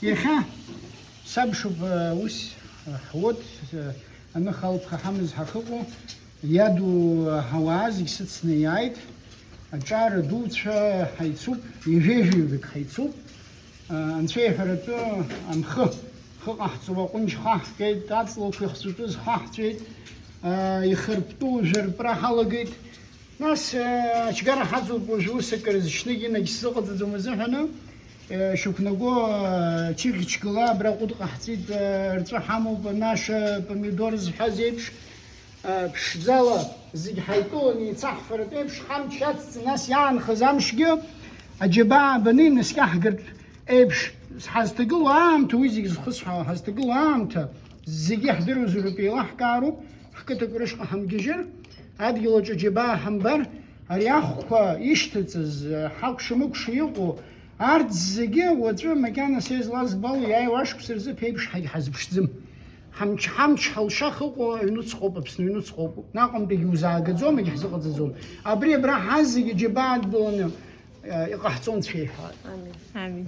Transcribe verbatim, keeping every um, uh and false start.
Иахьа сабшоуп, ус ҳуод, аныхалԥха ҳамаз ҳахыҟоу, иаду ауаа зегь сыцны иааит, аҿар адуцәа ҳаицуп, ҩажәеи жәаҩык ҳаицуп. Анцәа иҳәаратәы амхы, хы ҟаҳҵо аҟәынџь хаҳҟьеит, аҵлақәа ихҵәатәыз хаҳҵәеит, ихырптәу жәырпра ҳалагеит. Нас, э, ачгара ҳаӡуп уажәы ус акыр зҽныг инагь сзыҟаҵаӡом азыҳәаны, э, шьақәнаго, э, чыхьчгыла абра ҟәыд ҟаҳҵеит, э, рҵәы ҳамоуп, анаша, помидор зҳәаз еиԥш, э, ԥшӡала зегь ҳаиԥыланы еицаҳфаратә еиԥш, ҳамч иацҵаны, нас иаанхаз амшгьы аџьабаа баны инаскьаҳгартә еиԥш, ҳазҭагылоу аамҭа, уи зегь зхысҳәаауа ҳазҭагылоу аамҭа, зегьы иаҳдыруазароуп, еилаҳкаароуп, ҳқыҭақәа рышҟа ҳамгьежьыр, адгьыл аҿы џьабаа ҳамбар, ари ахәқәа ишьҭаҵыз, ҳакәша-мыкәша иҟоу, арҭ зегьы уаҵәы макьана са излазбало иааиуа ашықәса рзы ԥеиԥш ҳагь ҳазԥшӡым. Ҳамч, ҳамч ҳалшах ыҟоу аҩнуҵҟоуп, Аԥсны аҩнуҵҟоуп. Наҟ-антәигьы узаагаӡом, егь ҳзыҟаҵаӡом. Абри абра ҳазегь аџьабаа адгыланы, э, иҟаҳҵон цәеиҳәа. Амин. Амин.